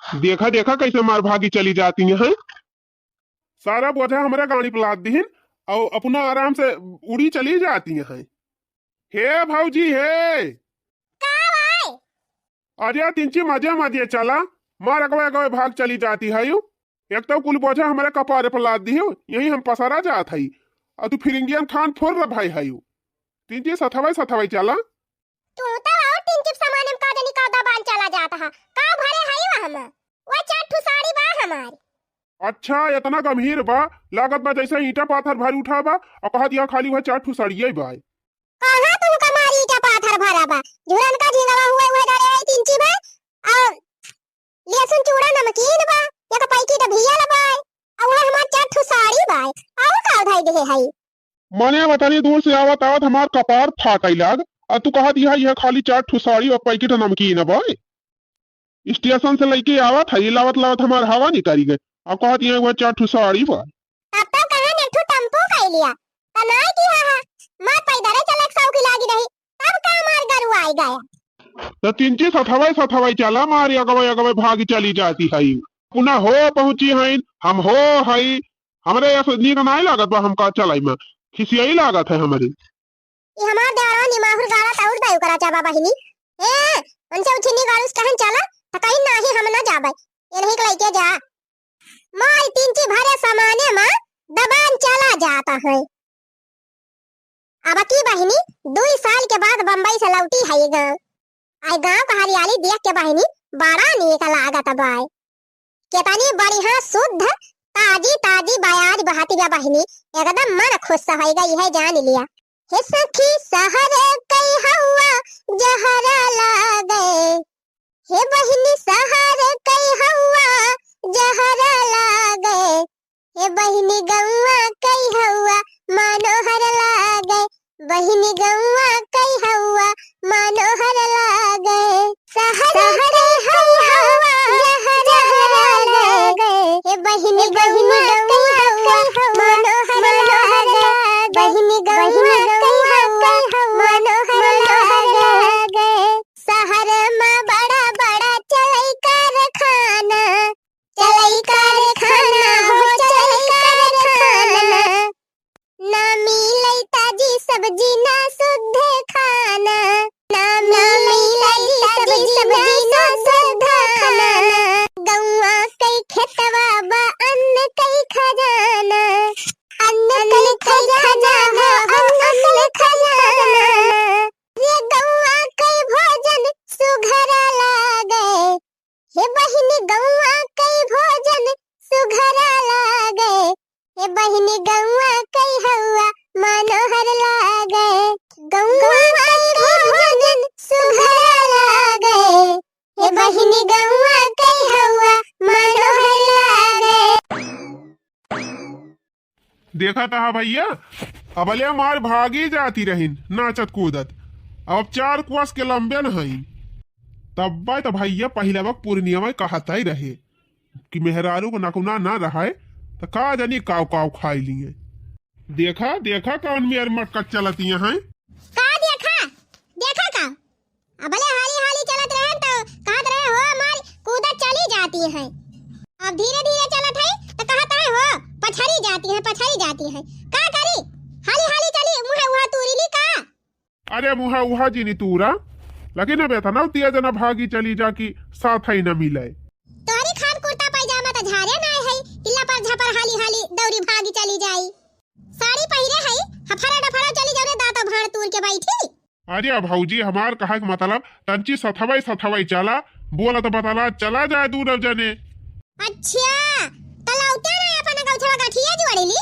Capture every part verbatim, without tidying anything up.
देखा, देखा कैसे मार भागी चली जाती हैं। सारा बोझा हमरे गाड़ी पे लाद दिहिन अउ अपना आराम से उड़ी चली जाती हैं। हे भौजी, हे। का भाई? अरे तिनची, मजे मजे चला, मार अगवे अगवे भाग चली जाती है यू। एक तो कुल बोझा हमरे कपारे पर लाद दिहू, यही हम पसरा जात हई, अउ तू फिरिंगियन खान फोर रह भाई है यू। तिनची, सथवई सथवई चला। तू तो और टिनचिप सामाने में का जानी का दबान चला जात हा। का भरे हई वह में? वह चार ठू साड़ी बा हमार। अच्छा, इतना गंभीर बा? लागत बा जैसे ईंटा पाथर भर उठा बा अउ कहत यहाँ खाली वह चार ठू साड़िये बा। कहाँ तुमका मारी ईंटा पाथर भरा बा? झुरन का झिंगवा हुए हुए धरे है टिनचिप बा। अउ लहसुन चूड़ा नमकीन बा, एक पैकेट भियल बा, अउ वह हमार चार ठू साड़ी बा। अउ का उधाई देहे हई? मने बतानी दूर से आवत आवत हमार कपार फाटै लाग, अउ तू कहत यह, यह खाली चार ठू साड़ी अउ पैकेट नमकीन बा। स्टेशन से लइके आवत है, लावत लावत हमार हवा निकरी गए, अउ कहत यह वह चार ठू साड़ी बा। तब तो कहा ने ठू टेम्पो कइ लिया, त नाय की हा, हा, मार पैदरे चलक सौखी लागी रही, तब का मार गरु आई गया। त तिनची सथवई सथवई चला, मार अगवई अगवई भागी चली जाती है। पुनः हो पहुँची हईन, हम हो हई, हमरे ऐसे नीक नाय लागत बा, हमका चलाई में खिसियाई लागत है हमरे। ई हमार देवरवा निमाहुर गाड़ा तौर दे ओकरा चाबा बहिनी। ए, उनसे उछिनी गाड़ूस कहन चला, त कहीं नाही हम न जाबै। ये नहीं के लइके जा। माई तिनची भरे सामाने मा दबान चला जाता है। अब की बहिनी दुई साल के बाद बम्बई से लौटी है गाँव। आई गाँव का हरियाली देख के बहिनी बड़ा नीक लागत बाय। केतनी बढ़िया शुद्ध ताजी ताजी बयार बहत बा बहिनी, एकदम मन खुश होइ गई है जान लिया। हे सखी सहर कई हवा जहरा लागे, हे बहिनी सहर कई हवा जहरा लागे, हे बहिनी गौवा कई हवा मनोहर लागे, बहिनी गौवा कई हवा मनोहर लागे। सहर कई हवा जहरा लागे, हे बहिनी गौवा कई हवा मनोहर लागे, बहिनी गौवा कई हवा मनोहर लागे। सहर मा बड़ा बड़ा चलई कारखाना, चलई कारखाना हो चलई कारखाना। ना मिलई ताजी सब्जी ना शुद्ध खाना, ना मिलई ताजी सब्जी ना शुद्ध खाना। गौवा कई खेतवा बा अन्न कई खजाना, अन्न कई खजाना हो अन्न कई खजाना। रे गौवा कई भोजन सुघरा लागे, हे बहिनी गौवा कई भोजन सुघरा लागे, हे बहिनी गौवा कई हवा मनोहर लागे, गौवा कई भोजन सुघरा लागे, हे बहिनी गौवा कई हवा मनोहर लागे। देखा तहा भइया, अबले मार भागी जाती रहिन नाचत कूदत, अब चार कोस के लंबे न हईन। तब्बे त भइया पहिलवा पुरनिया में कहत ही रहे कि मेहरारू को नकुना ना रहे त का जानी काव काव खाई लिए। देखा देखा कौन मेर मटकत चलती हैं। का देखा, देखा का? अबले हाली हाली चलत रहे तो कहत रहे हो मार कूदत चली जाती है। अब धीरे धीरे चलत है तो कहत है हो पछड़ी जाती है, पछड़ी जाती है। का करी, हाली हाली चली, मुँह उहा तूरी ली का? अरे मुँह उहा जिनी तूरा, लेकिन अब इतना तेज न भागी चली जा कि साथ ही न मिले। तोहरी खान कुर्ता पैजामा तो झारे ना है, किला पर झपर हाली हाली दौरी भागी चली जाई। साड़ी पहिरे है, हफरा डफरा चली जाओ रे दाता भाड़ तूर के बैठी। अरे भौजी, हमार कहे के मतलब, तंची सथवई सथवई चला, बोला तो बतला, चला जाए दूनो जने। अच्छा, त लौटे ना अपन गौछवा गठिया जुआड़ी ली।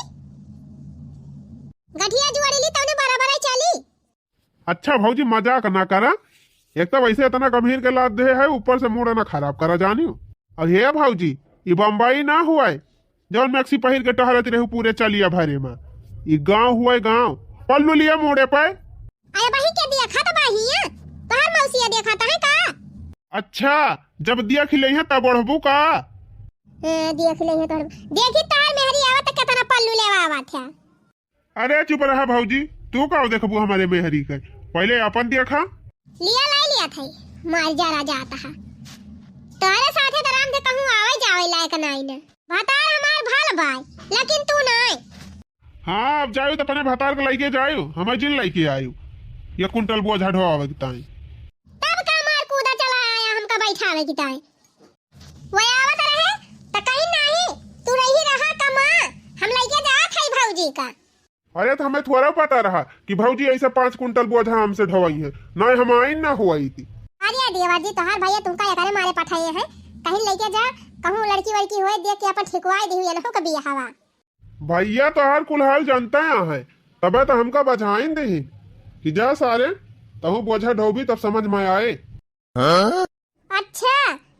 गठिया जुआड़ी ली, तौने बराबर है चली। अच्छा भौजी, मजाक ना करा, एक तो वैसे इतना गंभीर के लाद दे है, ऊपर से मूड ना खराब करा जानियो। और हे भौजी, ई बम्बई ना हुआ है, जौन मैक्सी पहिर के टहरत रहू पूरे चलिया भरे में। ई गांव हुए गांव। पल्लू लिया मोड़े पे। अरे बही के देखा तो बही है। तोहर मौसिया देखा तो है का? अच्छा, जब देख ले हैं तब ओढ़बू का? हाँ, देख ले हैं तोहर। देखी तोहर मेहरी आवत तो कितना पल्लू लेवा आवत है। अरे चुप रहा भौजी, तू का देखबू हमारे मेहरी के? पहले अपन देखा। लिया लाई लिया था, मार जरा जाता है। तोहरे साथे तो राम दे कहूँ कोई लायक नाई ना। भतार हमार भल बाय, लेकिन तू नाई। हाँ, अब जायु त अपने भतार के लइके जायु, हमें जिन लइके आयु। ये कुंटल बोझा ढोआवे के ताई। तब का मार कूदा चला आया हमका बैठावे के ताई। वो आवत रहे, त कहीं नाही, तू रही रहा कमा, हम लइके जात हई भौजी का। अरे, त हमें थोड़ा पता रहा कि भौजी ऐसे पाँच कुंटल बोझा हमसे ढोवइहैं, नाहीं हम आइन ना होई थी। अरे देवर जी, तोहार भैया तुमका एकरे मारे पठाए हैं, कहीं लइके जा, कहूँ लड़की वड़की होए, देख के अपन ठिकवाए दिहु, एनहु का बियाहवा। भैया तोहार कुल हाल जानते हैं, तबे त हमका बझाइन देही कि जा सारे, तहु बोझा ढोबी तब समझ में आए। अच्छा,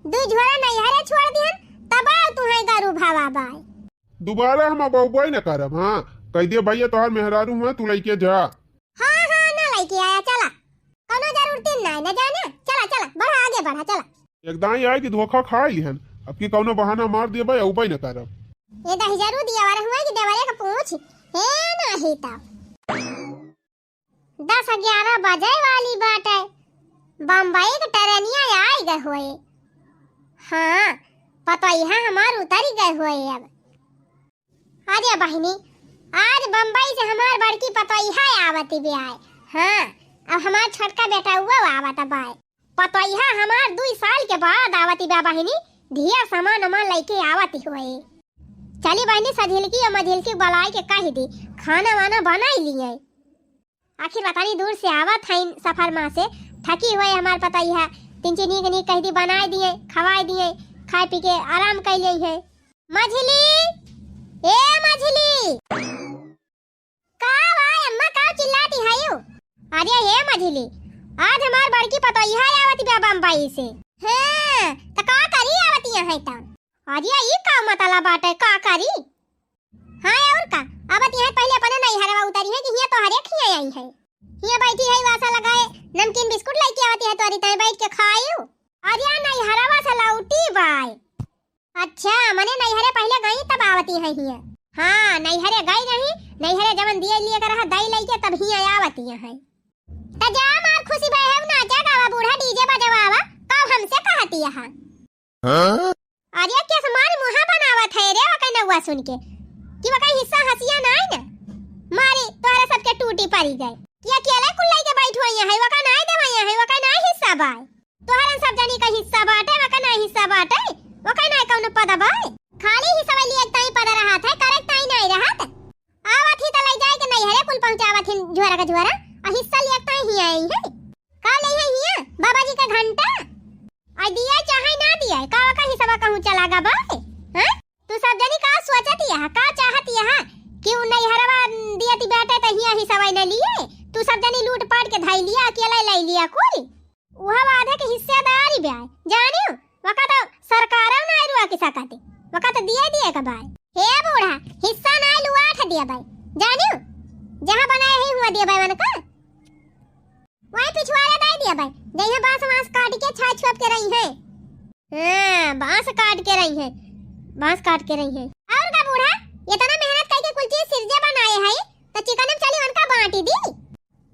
दू झोरा नैहरे छोड़ दिहन, तब आउ तुहैं गरू भावा बाय। दोबारा हम अब अउबे न करब। हाँ, कह दिया भैया तोहार मेहरारू हुआ, तू लइके जा। हाँ, हाँ, ना लइके आया, चला। कौनो जरूरत ही नाई, न जाने। चला, चला, बढ़ा, आगे बढ़ा, चला। एक दाई आए कि धोखा खाई लिहन, अब की कौनो बहाना मार दिया भाई, अउबे न करब। ये दही जरूर दिया वाला हुआ कि देवरे का पूछ, हे नाही तब। दस ग्यारह बजे वाली बाटे, बम्बई के ट्रेनिया आई गए होए। हाँ, पतोहिया हमार उतरी गए होए अब। अरे बहिनी, आज बम्बई से हमार बड़की पतोहिया आवती बे आए। हाँ, अब हमार छोटका बेटा वो आवत बाय। पतोहिया हमार दुई साल के बाद आवती बा बहिनी, ढेर सामान उमान लइके आवती होए। चली बहिनी, सझिलकी और मझिलकी बुलाई के कह दी, खाना वाना बनाई लिए। आखिर बतानी दूर से आवत हईन सफर मा से, थकी हुए हमार पतोहिया, तीन चीज नीक नीक कह दी, बनाए दिए, खवाए दिए, खाए पी के आराम कर लिए है। मझिली, ए मझिली, का भाई अम्मा का चिल्लाती है यू? अरे हे मझिली, आज हमार बड़की पतोहिया आवत बा बम्बई से। हाँ, त का करी आवत यहाँ है त? अरे ई का मतलब बाटे, का करी? हाँ, और का? अब तिहाई पहले अपने नैहरवा उतरी है कि हियाँ तोहरे खियाँ आई है। हियाँ बैठी है, वासा लगाए, नमकीन बिस्कुट लइके आवती है, तोरी ताई बैठ के खायू। अरे नैहरवा से लौटी बाय। अच्छा, मने नैहरे पहले गई तब आवती है हियाँ। हाँ, नैहरे गई रही, नैहरे जवन दिए लिए कर रहा, दई लइके तब हियाँ आवती है। त जा मार खुशी भय है, नाचा गावा बूढ़ा, डीजे बजवावा, कब हमसे कहती है। हाँ? अरे केस मार मुहा बनावत है रे, वका नौवा सुन के, कि वका हिस्सा हसिया नाई ना। मारी, तोहरे सबके टूटी परी गए। कि अकेले कुल लइके बैठ हुआ है, वका नाई देवा है, वका नाई हिस्सा बाय। तोहरन सब जनी का हिस्सा बाटे, वका नाई हिस्सा बाटे, वका नाई कौनो पद बाय। खाली हिस्सा वाली एक ताई पद रहत है, करे ताई नाई रहत। आवत ही त लइ जाए के नैहरे कुल पहुँचावत ही झोरा का झोरा, आ हिस्सा लिया ताई ही आई है। का ले है हिया? बाबा जी का घंटा? आ दिया चाहे ना दिया, का का हिस्सा कहूँ चला गा बा? हाँ? तू सब जनी का सोचत यह, का चाहत यह कि उ नैहरवा दिया ती बेटे त हिया हिस्सा न लिए? तू सब जनी लूट पाट के धाई लिया, अकेला ले लिया कुल। उहा वादे के हिस्सेदारी ब्याय, जानियो? वका तो सरकारों ना रुआ के सकते, वका तो दिए दिए के बाय। हे बूढ़ा, हिस्सा ना लुआठ दिया बाय, जानियो? जहाँ बनाए है हुआ दिया बाय वनका। वही पिछवाड़ा दे दिया भाई, जइहे बांस वांस काट के छाछ छुप के रही है। हाँ, बांस काट के रही है, बांस काट के रही है। और का बूढ़ा, इतना मेहनत करके कुल चीज सिरजे बनाए है, तो चिकन में चली उनका बांटी दी।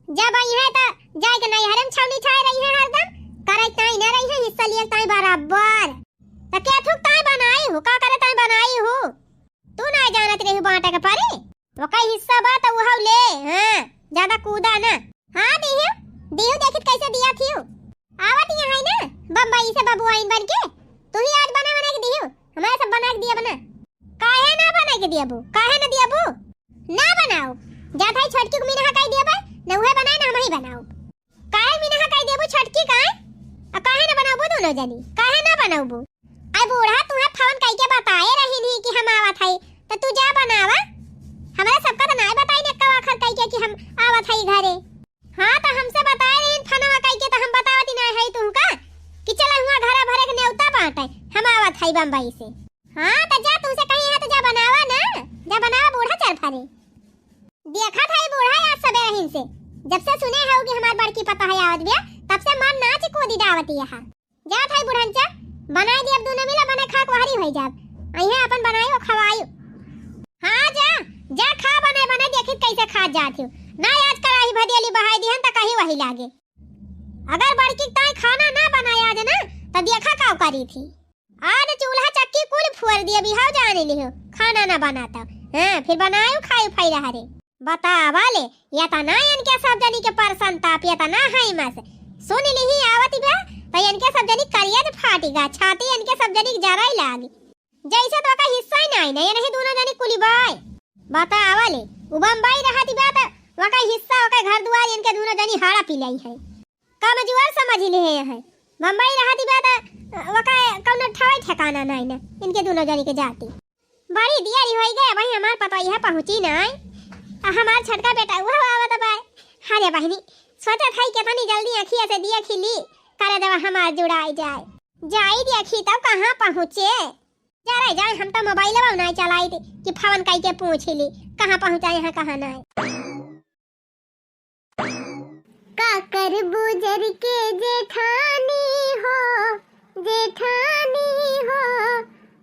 जब आई है तो जाए के नैहरे में छौली छाए रही है हरदम, करे ताई न रही है, हिस्सा लिए ताई बराबर। तो क्या थुक ताई बनाई हो, का करे ताई बनाई हो? तू ना जानत रही बांटे के परे? वका हिस्सा बा त उहव ले, हाँ, ज्यादा कूदा ना। हाँ, दिहु, दिहु देखित कैसे दिया थियु। आवत यहाँ है ना, बम्बई से बबुआइन बन के। तू ही आज बना बना के दिहु, हमारे सब बना के दिया बना। काहे ना बना के दिया बू, काहे ना दिया बू? ना बनाओ, जा भाई छोटकी को मिनहा कह दिया बा, ना उहे बनाए ना हम ही बनाओ। काहे मिनहा कह देबू छोटकी काहे? आ काहे ना बनाबू दोनों जनी? काहे ना बनाबू? आई बूढ़ा तुहे फोन कइके बताए रही नहीं कि हम आवत हई, त तू जा बनावा। हमरा सबका त नाय बताई ने कवा आखर कइके कि हम आवत हई घरे। हाँ त हमसे बताए रही फोनवा कइके त हम बतावती ना हई तुमका कि चला हुआ घरा भरे के नेवता बांटे, हम आवत हई बम्बई से। हाँ त जा तुमसे कही है त जा बनावा ना, जा बनावा बूढ़ा चरफरे। देखत हई बूढ़ा आज सबेरहिन से, जब से सुने हऊ कि हमार बड़की पतोहिया आवत बिया, तब से मन नाच कूदी डावती यहाँ। जात हई बुढ़नचा, बनाई दियब दूनो मिला, बने खा के वहरी होई जाब। अइहे अपन बनाई वो खवाई। हाँ जा, जा खा बने बने, देखित कैसे खा जात हूँ। ना आज कढ़ाई भदेली बहाई दिहन त कहीं वही लागे। अगर बड़की ताई खाना ना बनाया आज ना, त देखा का करी थी। आज चूल्हा चक्की कुल फोर दिया बिहाव जाने लिहो, खाना ना बनाता। हाँ, फिर बनायो खायो फैरा हरे। बतावा ले, एतना इनके सब जनी के परसन ताप, एतना है मस। सुन लिही आवत बा, त इनके सब जनी करिया जे फाटी गा, छाती इनके सब जनी के जराई लागी। जैसे तो का हिस्सा ही नहीं, नहीं, नहीं दोनों जनी कुली बाय। बतावा ले, उ बम्बई रहत बा त वका हिस्सा, वका घर दुआर इनके दोनों जनी हाड़ा पी लाई है। कमजोर समझ ले है। बम्बई रहत बा त वका कौनो ठवे ठिकाना नहीं ना, इनके दोनों जनी के जाती। बड़ी देरी होई गए, वही हमार पतोहिया पहुँची नाई। आ हमार छोटका बेटा उहो आवत बा। अरे बहिनी, सोचत हई केतनी जल्दी अखिया से दिया खिली, करे देवा हमार जुड़ाई जाए। जाई देखी तब कहाँ पहुँचे। जा रे जाए, हम तो मोबाइलवा नाई चलाई थी कि फोन कई के पूछ ली कहाँ पहुँचा यहाँ कहाँ नाई। का करबू जर के जेठानी हो, जेठानी हो,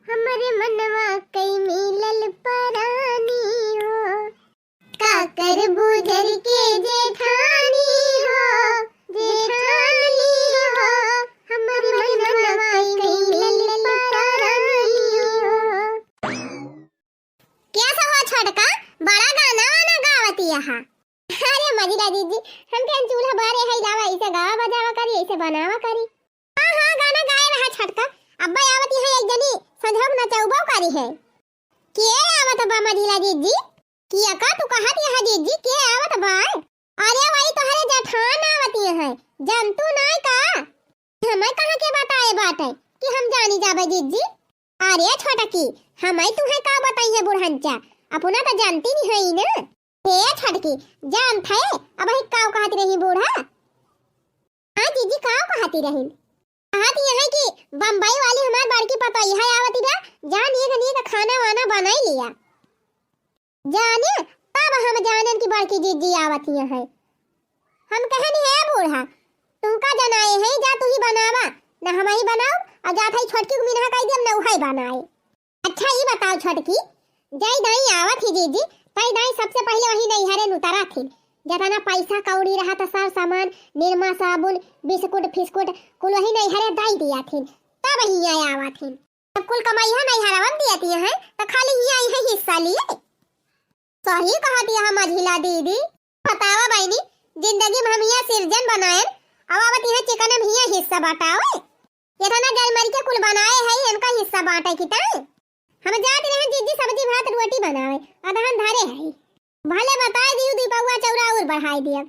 हमरे मनवा कई मिलल परानी हो। का करबू जर के जेठानी हो, जेठानी हो, हमरे मनवा कई मिलल परानी हो। क्या सब हुआ छोटका, बड़ा गाना वाना गावत यहाँ? अरे मझिला जीजी, हमके हम चूल्हा बारे है लावा, ऐसे गावा बजावा करी, ऐसे बनावा करी। हाँ, हाँ, गाना गाए रहा छोटका। अब्बा आवत यहाँ एक जनी संझोक नचौबो करी है। के आवत बा मझिला जीजी? किया का तू कहत यहाँ जीजी, के आवत बा? अरे वही तोहरे जेठान आवत यहाँ, जानतू नाय का? हमें कहाँ के बताए बाटे कि हम जानी जाबे जीजी? अरे छोटकी, हमें तुहे का बताई है बुढ़ंचा, अपना तो जानती नहीं है ना। हे छोटकी, जानत है, अबही काव कहत रही बूढ़ा? हाँ जीजी, काव कहती रही? कहत यह है कि बम्बई वाली हमार बड़की पतोहिया आवती बा, जा नीक नीक खाना वाना बनाई लिया। जाने, तब हम जानेन कि बड़की जीजी आवत हियाँ है। हम कहन, "हे बूढ़ा, तुमका जनाए हैं, जा तू ही बनावा, न हम ही बनाओ, और जात है छोटकी को मिनहा कह दियम, न उहै बनाए।" अच्छा, ई बताओ छोटकी, जय दाई आवत ही जीजी, तय दाई सबसे पहले वही नैहरे नुतरा थी, जतना पैसा कौड़ी रहा था, सर सामान, निरमा, साबुन, बिस्कुट, फिस्कुट, कुल वही नैहरे दाई दिया थी, तब हियाँ आवत ही। तब कुल कमइहा नैहरवा में दियत हैं, त खाली हियाँ इहे हिस्सा लिए। सही कहत यह मझिला दीदी। बतावा बहिनी, जिंदगी में हम हियाँ सिरजन बनाएन, अब आवत इहे चिकन में हियाँ हिस्सा बटावे। एतना जल मर के कुल बनाए है, इनका हिस्सा बांटे की ताई। हम जात रहे जीजी सब्जी भात रोटी बनावे, अदहन धरे है। भले बताए दियो, दीपउआ चौरा और बढ़ाई दिया।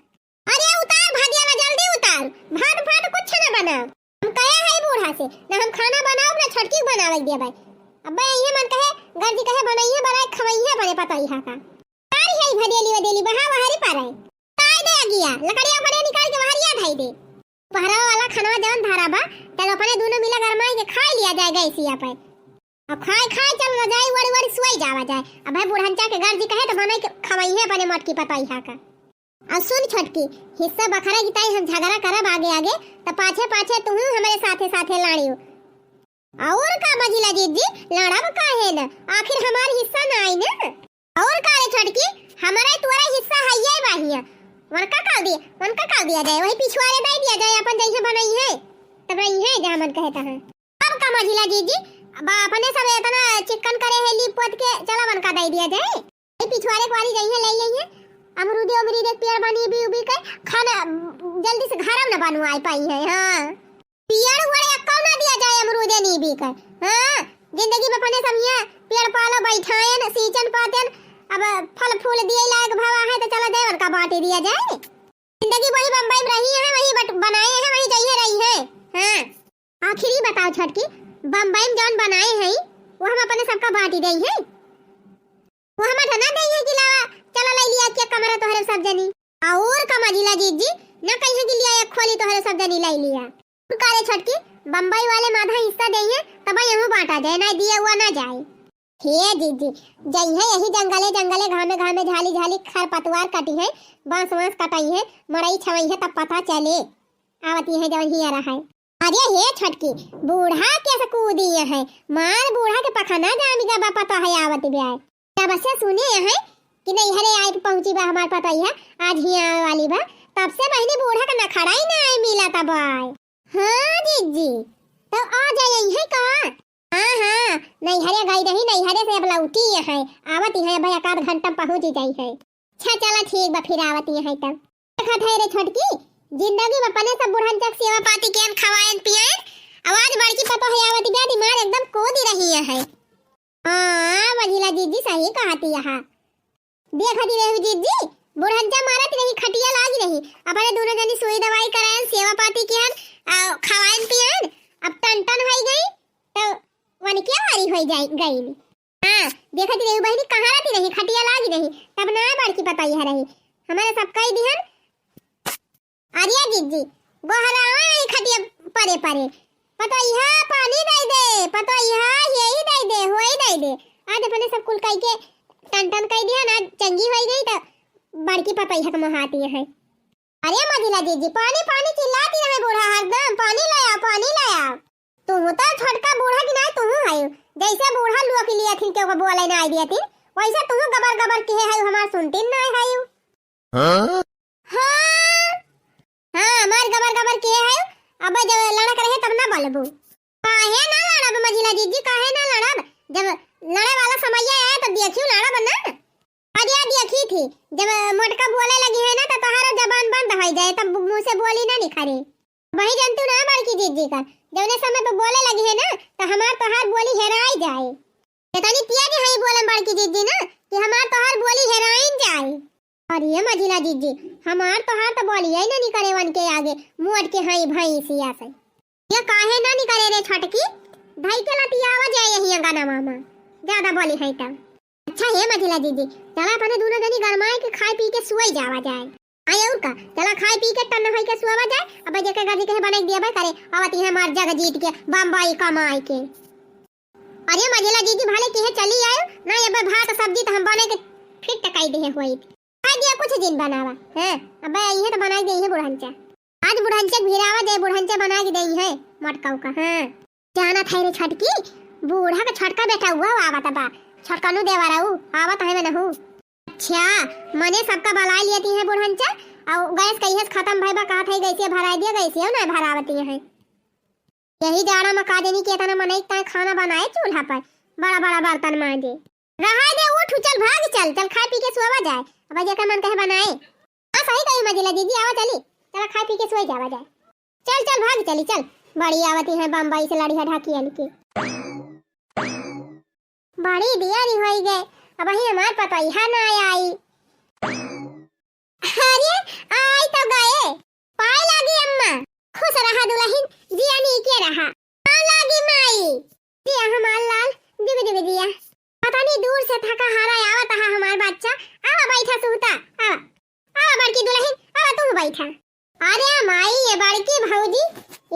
अरे उतार भदिया ना, जल्दी उतार, भात फात कुछ ना बनाओ। हम कहे है बूढ़ा से, ना हम खाना बनाओ, ना छोटकी बनावे दिया भाई। अब ये मन कहे, गर्जी कहे, बनइहे बनाए, खवइहे बने पतइहा का। तारी है भदेली वदेली, बहा वहारी पारे। ताई दे अगिया, लकड़िया पड़े निकाल के वहरिया धई दे। पहरा वाला खाना जौन धारा बा, चल अपने दोनों मिला गरमाई के खाई लिया जाए गैसिया पे। अब खाए खाए चल रजाई वड़ी वड़ी सोई जावा जाए। अब है बूढ़ंचा के गर्जी कहे तो बनाई के खवइहे अपने मटकी पतइहा का। और सुन छोटकी, हिस्सा बखरा की ताई हम झगड़ा करब आगे आगे, त पाछे पाछे तुहू हमरे साथे साथे लाड़ियो। और का मझिला जीजी, लड़ब काहे न, आखिर हमार हिस्सा ना आई न। और का रे छोटकी, हमारा तोरा हिस्सा है ये बाहिया। वनका काल दिए, वनका काल दिया जाए, वही पिछुआरे दे दिया जाए, अपन जइहे बनइहे, तब रहिहे जहाँ मन कहे तहाँ। अब का मझिला जीजी, अब अपने सब इतना चिक्कन करे है लीप पोत के, चला वनका दे दिया जाए। ए पिछुआरे कुआरी जइहे, ले जइहे। अमरूदे उमरूदे के पेड़ बनी भी उबी के खाना जल्दी से घरम न बनवाई पाई है। हाँ, पेड़ उड़ एक्कौ ना दिया जाए अमरूदे नीबी के। हाँ, जिंदगी में अपने सब यहाँ पेड़ पालो बैठाएन, सींचन पातेन, अब फल फूल दिए लायक भवा है तो चला जाए उनका बांटे दिया जाए। जिंदगी वही बम्बई में रही है, वही बट-, बनाए हैं, वही जइहे रही है। हाँ। आखिर ई बताओ छोटकी, बम्बई में जौन बनाए हैं, वो हम अपने सबका बांटी देई हैं? वो हम ठना देई हैं कि लावा, चला लाई लिया के कमरा तोहरे सब जनी। और का मझिला जीजी, न कहिए कि लिया एक खोली तोहरे सब जनी लाई लिया। का रे छोटकी, बम्बई वाले माधा हिस्सा देई हैं, तब यहूँ बांटा जाए, ना दिया हुआ ना जाए। हे जीजी, जइहे यही जंगले जंगले, घामे घामे, झाली झाली, खर पतवार कटी है, बांस वांस कटाई है, मड़ई छवई है, तब पता चले। आवती है जवन हिया रहा है। अरे हे छोटकी, बूढ़ा कैसे कूदी है, मार बूढ़ा के पखना जामी का बापा तो है आवत ब्याय। जब से सुने है कि नैहरे आए के पहुंची बा हमार पतोहिया, आज ही आवे वाली बा, तब से बहिनी बूढ़ा का नखड़ा ही ना आए मिला तब आए। हाँ जीजी, तो आ जाए है का? अरे गई रही नैहरे से, अब लौटी है, आवत है, अब एक आध घंटा पहुँच ही जाई है। अच्छा चला ठीक बा, फिर आवत है तब। देखत है रे छोटकी, जिंदगी में अपने सब बुढ़नचक सेवा पाती के खवाएन पियाएन, आवाज बड़की पतोह आवत बा, दिमाग एकदम कूद रही है। हाँ, मझिला जीजी सही कहती है। देखती रहू जीजी, बुढ़नचा मारत रही, खटिया लागी रही, अपने दोनों जनी सुई दवाई कराएन, सेवा पाती किहन, आ, खवाएन पियाएन, अब टन टन होई गई, तो वनके वारी होई जाई गई। हाँ, देखती रहू बहिनी, कहाँ रहती रही, खटिया लागी रही, तब ना बड़की पतोहिया रही, हमारे सब कही दिहन, अरे जिज्जी, गोहरावा है खटिया परे परे। पतोहिया पानी दे दे, पतोहिया यही दे दे, होई दे दे। आज अपने सब कुल कई के टन टन कई दिया ना, चंगी होई गई तो बड़की पतोहिया के मोहाती है। अरे मझिला जिज्जी, पानी पानी चिल्लाती रहे बूढ़ा हरदम, पानी ले आओ, पानी ले आओ। तू तो छोटका बूढ़ा की ना, तू है जैसे बूढ़ा लोग के लिए थिन के ओकर बोले ना आई दिया थिन, वैसे तू गबर गबर किहे है, हमार सुनती ना है। हाँ? हाँ, हाँ, हमार गबर गबर किहे है, अब जब लड़क रहे तब ना बोलबू। काहे ना लड़ब मझिला जीजी, काहे ना लड़ब? जब लड़े वाला समय आए तब देखियो लड़ब ना। अरे देखी थी, जब मोटका बोले लगी है ना तो तोहारो जबान बंद हो जाए, तब मुँह से बोली ना निखरे। वही जनतू ना बड़की जीजी का, जौने समय पे बोले लगी है ना तो हमार तोहार बोली हेराई जाए। इतनी तेज है बोलन बड़की जीजी ना कि हमार तोहार बोली हेराइन जाए। अरे मझिला जीजी, हमार तोहार तो बोलिए ना निकरे वनके आगे, मोट के हई भैंसिया से। ये काहे ना निकरे रे छोटकी, धई के लतियावा जाए यही अंगनवा में, ज्यादा बोली है तब। अच्छा हे मझिला जीजी, चला अपने दोनों जनी गरमाए के खाए पी के सोई जावा जाए। आए और का, चला खाए पी के टन्न होई के सोवा जाए, अब जेके गाजी कहे बनाई दिया बे करे, आवत है हमार जग जीत के बम्बई कमाए के। अरे मझिला जीजी, भले किहे चली आयो ना, ये बे भात सब्जी तो हम बने के फिट टकाई दिहे होई। खाई दिया कुछ दिन बनावा, हैं? अबे इहे तो बनाई दे, इहे बुढ़ंचा। आज बुढ़ंचे के भिरावा दे, बुढ़ंचे बना के दे, इहे मटकाऊ का, हाँ। जाना था रे छोटकी, बूढ़ा का छोटका बेटा हुआ आवत बा, छोटकनू देवरा ऊ आवत है में नहू। अच्छा, मने सबका बलाई लियती है बुढ़ंचा, और गैस कहिए खत्म भई बा, कहा था गैसिया भराई दिया, गैसिया ना भरावती है। यही जाड़ा में का जनी के इतना मनई ताई खाना बनाए चूल्हा पर, बड़ा बड़ा बर्तन मांजे। रहाई दे, उठ, चल, भाग, चल, चल, खाए पी के सोवा जाए। अब जेकर मन कहे बनाए। हाँ, सही कही मझिला जीजी, आवा चली, चला खाए पी के सोई जावा जाए। चल, चल, भाग चली, चल। बड़ी आवती है बम्बई से लड़िया ढाकियन की। बड़ी देरी होई गए, अब ही हमार पतोहिया ना आई। अरे, आई तो गए। पाए लागी अम्मा, खुश रहा दुलहिन, जिया नीके रहा। पाए लागी माई, जिया हमार लाल, जुग जुग जिया। पता नहीं दूर से थका हारा आवत हा हमार बच्चा। आवा बैठा सुहता, आवा। आवा बड़की दुलहिन, आवा तू बैठा। अरे माई, ये बड़की भौजी,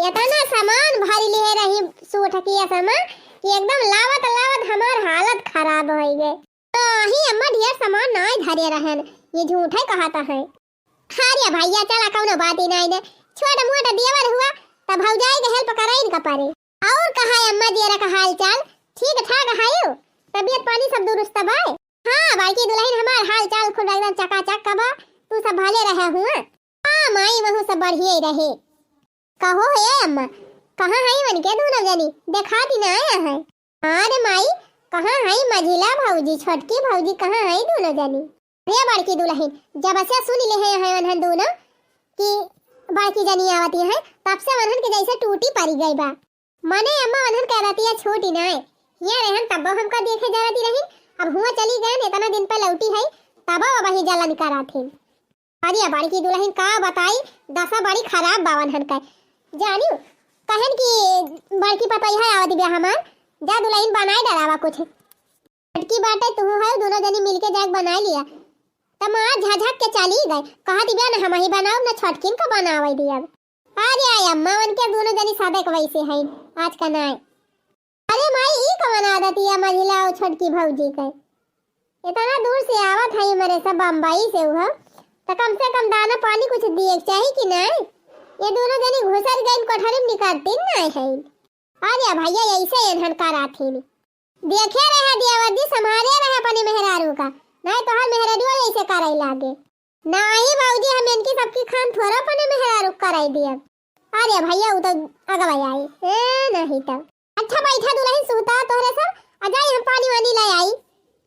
इतना सामान भरी लिहे रही सूट की असमा कि एकदम लावत लावत हमार हालत खराब होई गए। नाही अम्मा, ढेर सामान नाय धरे रहन, ये झूठे कहत है। अरे भैया, चला कौनो बात ही नाय ने, छोट मोट देवर हुआ, तब भौजाई के help कराइन का परे। और कहा अम्मा, देवर का हाल चाल ठीक ठाक है, तबीयत पानी सब दुरुस्त बा? हाँ, बड़की दुलहिन हमार हाल चाल खुद एकदम चकाचक का बा, तू सब भले रहे हुआ। हाँ माई, वहू सब बढ़िया ही रहे। कहो हे अम्मा, कहाँ है वनके दोनों जनी? देखाती ना आया है। हाँ रे माई, कहाँ है मझिला भौजी, छोटकी भौजी कहाँ है दोनों जनी? रे बड़की दुलहिन, जब से सुन ले हैं, हैं वनहन दोनों कि बड़की जनी आवती हैं, तब से वनहन के जैसे टूटी पड़ी गई बा। मने अम्मा वनहन के रतिया छूटी नाय, हियाँ रहन तब्बो हमका देखे जरती रहिन, अब हुआँ चली गयन, इतना दिन पे लौटी है, तबो अब ही जलन कराथिन। अरे बड़की दुलहिन का बताई, दशा बड़ी खराब बा वनहन के। जानियो, कहन कि बड़की पतोहिया आवत बिया हमार, जा दुलहिन बनाए डरावा कुछ। छोटकी बाटे, तू है, दोनों जनी मिलके जाके बनाए लिया। त माँ झझक के चली गए, कहत बिया न हम ही बनाओ, न छोटकिन का बनावे दिया। अरे आय अम्मा, उनके दोनों जनी सादे के वैसे हैं, आज का नाय। अरे माई, ई कवन आदत या मझिला और छोटकी भौजी के? इतना दूर से आवत है मरे सब बम्बई से उहो, त कम से कम दाना पानी कुछ दिए के चाही कि नाय? ये दोनों जनी घुसर गइन कोठरी में निकलती नाय है। अरे भैया, ऐसे एनहन कराथिन। देखे रहे देवर जी, संभाले रहे अपने मेहरारू का, नाय तोहर मेहरारू ऐसे करे लागे। नाही भौजी, हम इनकी सबकी खान थोड़ा अपने मेहरारू कराई दियब। अरे भैया, उ तो अगवा आई। ए, नहीं तो। अच्छा बैठा दुलहिन, सुहता तोहरे सब, आ जाई हम पानी वानी लै आई,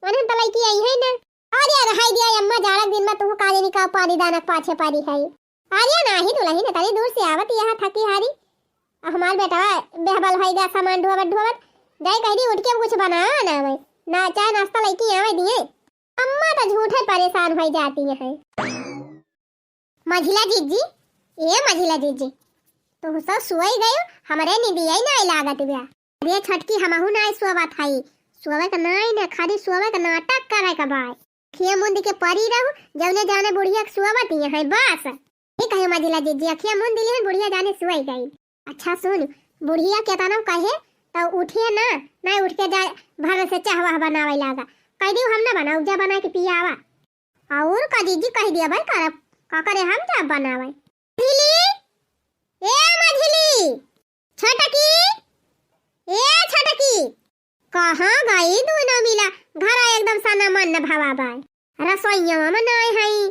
वनहन त लइकी आई है ना। अरे रहै दिया अम्मा, जाड़ा दिन मा तुहू का जानी का पानी दाना पाछे परी है। अरे नाही दुलहिन, तनी दूर से आवत यहाँ थकी हारी। अब हमार बेटवा बेहबल होई गया सामान ढोवत ढोवत। जाई कह दी उठ के कुछ बनावा ना आवे, ना चाय नाश्ता लइकी आवे दिए। अम्मा त झूठे परेशान होई जाती हैं। मझिला जिज्जी, ए मझिला जिज्जी, तू सब सोई गयो, हमरे निदिया ही नाई लागत बा। अरे छोटकी, हमहू नाई सोवत हई, सोवे के नाई ने, खाली सोवे के नाटक करे के बाय। अखिया मुंद के परी रहू, जौने जाने बुढ़िया के सोवत ही है बस। ठीक है मझिला जिज्जी, अखिया मुंद दिली है, बुढ़िया जाने सोई गई। अच्छा सुन, बुढ़िया के तना कहे तो उठिए ना, नाई उठ के जा भर से चाह वाह बनावे लागा। कह दी हम ना बनाऊ, जा बना के पियावा। और का जिज्जी कह दिया भाई करब, का करे हम जाब बनावे। मझिली, ए मझिली, छोटकी, ए छोटकी, कहाँ गई दुनो मिला? घर एकदम सना मन भवा बाय। रसोइया में नाई हई,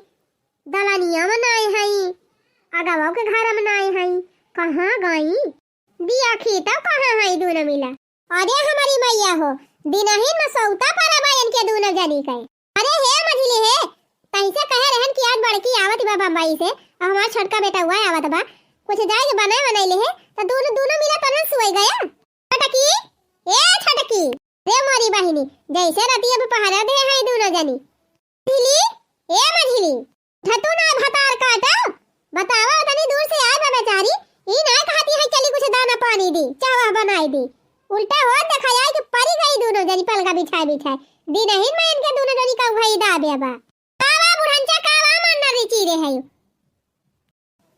दलनिया में नाई हई, अगवा के घर में नाई हई, कहाँ गई? बिया खीतव कहाँ है दुनो मिला? अरे हमारी मैया हो, दिनहिन में सौता परा बा इनके दुनो जनी के। अरे हे मझिली हे, तैसे कहे रहन कि आज बड़की आवत बा बम्बई से, अब हमार छोटका बेटा हुआ आवत बा, कुछ जाए के बनाए बनाए ले है, तो दुनो, दुनो मिला तनन सुई गया। छोटकी, ए छोटकी, रे मोरी बहिनी, जैसे रतिया में पहरा दे है दुनो जनी। मझिली, ए मझिली, ठतू ना भतार काटो, बतावा तनी दूर से आए बा बेचारी, ई ना कहती है चली कुछ दाना पानी दी, चावा बनाई दी, उल्टा हो देखा जाए कि परी गई दुनो जनी पलगा बिछाए बिछाए, दिनहिन में इनके दुनो जनी का उघाई दा बे बा। बाबा बुढ़नचा का बा मन न रिची रहे हो।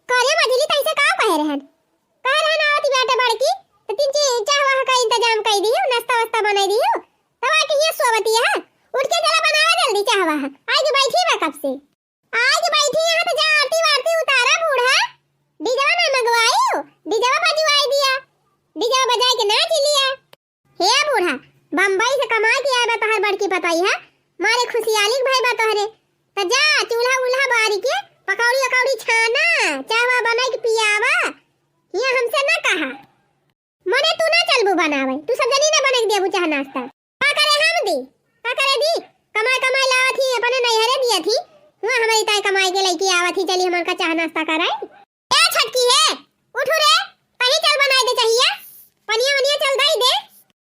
करे मझिली तैसे का कहे रहन? कहे रहन आवत बेटा बड़की, तो तीन चीज चाह वाह का इंतजाम कई दियो, नाश्ता वास्ता बनाई दियो। तब आके ये सोवती है, उठ के चला बनावा जल्दी चाह वाह। आगे बैठी बा कब से। आगे बैठी यहाँ तो जा आरती वारती उतारा बूढ़ा। डीजवा ना मंगवाई, डीजवा बजवाई दिया। डीजवा बजाए के नाच लिया। हे बूढ़ा, बम्बई से कमाए के आए बा तोहर बड़की पतोहिया, मारे खुशियाली के भई बा तोहरे। त जा, चूल्हा उल्हा बारी के, पकौड़ी अकौड़ी छाना, चाहवा बनाई के पियावा। हियाँ हमसे ना कहा। मने तू ना चलबू बनावे, तू सब जनी ना बने के देबू चाह नाश्ता। का करे हम दी? का करे दी? कमाए कमाए लावत ही, अपने नैहरे दिया थी। हुआ हमारी ताई कमाए के लइके आवत ही, चली हमन का चाह नाश्ता कराई। ए छोटकी हे, उठू रे, तही चल बनाए दे चाहिए। पनिया वनिया चल दई दे।